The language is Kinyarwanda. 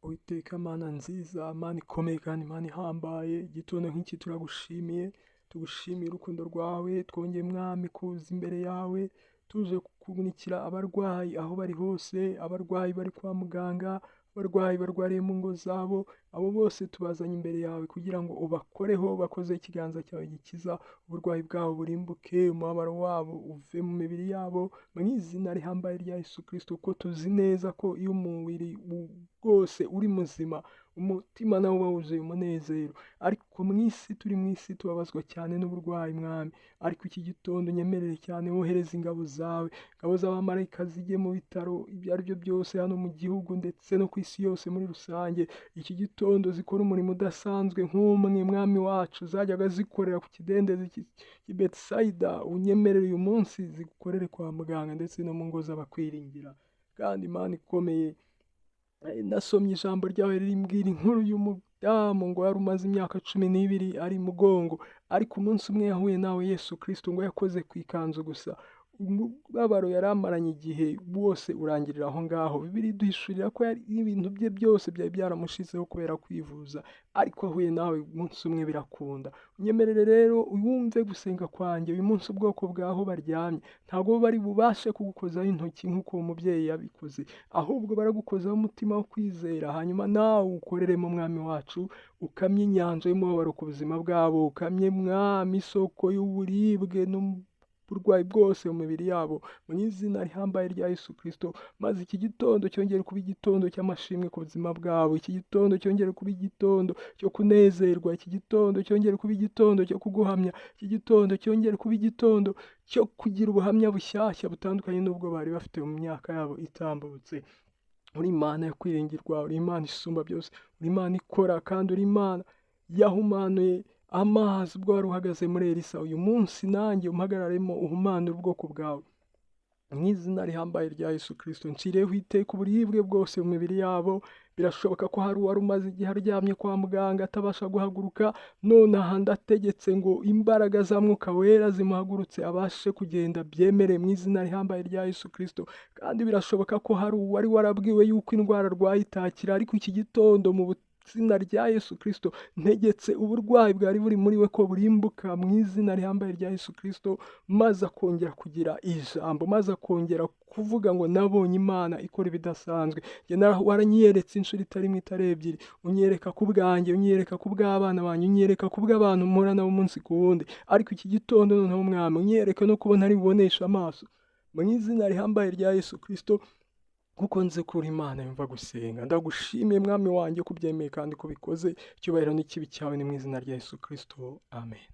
Uwiteka Mana nziza, Mana ikomeye kandi Mana ihambaye, igitondo nk'iki turagushimiye, tugushimiye urukundo rwawe, twongeye Mwami kuza imbere yawe, tuje kukunikira abarwayi aho bari hose, abarwayi bari kwa muganga, abarwayi barwariye mu ngo zabo, abo bose tubazanye imbere yawe kugira ngo ubakoreho, bakoze ikiganza cyawe gikiza, uburwayi bwabo burimbuke, umubabaro wabo uve mu mibiri yabo, mu izina rihambaye rya Yesu Kristo, kuko tuzi neza ko iyo umubiri wose uri muzima, umutima nawo uba wuzuye umunezero. Ariko mu isi turi mu isi tubabazwa cyane n'uburwayi Mwami, ariko iki gitondo unyemerere cyane wohereze ingabo zawe, ingabo z'abamarayika zijye mu bitaro ibyo ari byo byose hano mu gihugu ndetse no ku isi yose muri rusange. Iki gitondo zikora umurimo udasanzwe nk'umwe Mwami wacu zajyaga zikorera ku kidendezi cy'i Bethsaida, unyemerere uyu munsi zigukorere kwa muganga ndetse no mu ngo z'abakwiringira. Kandi Imana ikomeye, nasomye ijambo ryawe rimbwira inkuru y'umudamu ngo yari umaze imyaka 12 ari mugongo, ariko umunsi umwe yahuye nawe Yesu Kristo ngo yakoze ku ikanzu gusa, umubabaro yari amaranye igihe wose urangirira aho ngaho. Bibiliya iduhishurira ko yari ibintu bye byose byari byaramushizeho kubera kwivuza, ariko ahuye nawe umunsi umwe birakunda. Unyemerere rero wumve gusenga kwanjye uyu munsi, ubwoko bwaho baryamye ntabwo bari bubashe kugukozaho intoki nk'uko uwo mubyeyi yabikoze, ahubwo baragukozaho umutima wo kwizera, hanyuma nawe ukoreremo Mwami wacu, ukamye inyanja y'umubabaro ku buzima bwabo, ukamye Mwami isoko y'uburibwe n'uburwayi bwose mu mibiri yabo, mu izina rihambaye rya Yesu Kristo. Maze iki gitondo cyongere kuba igitondo cy'amashimwe ku buzima bwabo, iki gitondo cyongere kuba igitondo cyo kunezerwa, iki gitondo cyongere kuba igitondo cyo kuguhamya, iki gitondo cyongere kuba igitondo cyo kugira ubuhamya bushyashya butandukanye n'ubwo bari bafite mu myaka yabo itambutse. Uri Imana yo kwiringirwa, uri Imana isumba byose, uri Imana ikora, kandi uri Imana yahumanuye amazi ubwo wari uhagaze muri Elisa. Uyu munsi nanjye umpagararemo uhumanure ubwoko bwawe mu izina rihambaye rya Yesu Kristo. Nciriyeho iteka uburibwe bwose mu mibiri yabo. Birashoboka ko hari uwari umaze igihe aryamye kwa muganga atabasha guhaguruka, none aha ndategetse ngo imbaraga za Mwuka Wera zimuhagurutse abashe kugenda byemere mu izina rihambaye rya Yesu Kristo. Kandi birashoboka ko hari uwari warabwiwe yuko indwara arwaye itakira, ariko iki gitondo mu izina rya Yesu Kristo ntegetse uburwayi bwari buri muri we ko burimbuka mu izina rihambaye rya Yesu Kristo, maze akongera kugira ijambo, maze akongera kuvuga ngo nabonye Imana ikora ibidasanzwe. Waranyiyeretse inshuro itari imwe itari ebyiri, unyereka ku bwanjye, unyereka ku bw'abana banjye, unyereka ku bw'abantu mpura nabo umunsi ku wundi, ariko iki gitondo noneho Mwami unyereka no kubona ari bubonesha amaso mu izina rihambaye rya Yesu Kristo, kuko nzi ko uri Imana yumva gusenga. Ndagushimiye Mwami wanjye ko ubyemeye kandi ko ubikoze. Icyubahiro n'ikibi cyawe ni mu izina rya Yesu Kristo, amen.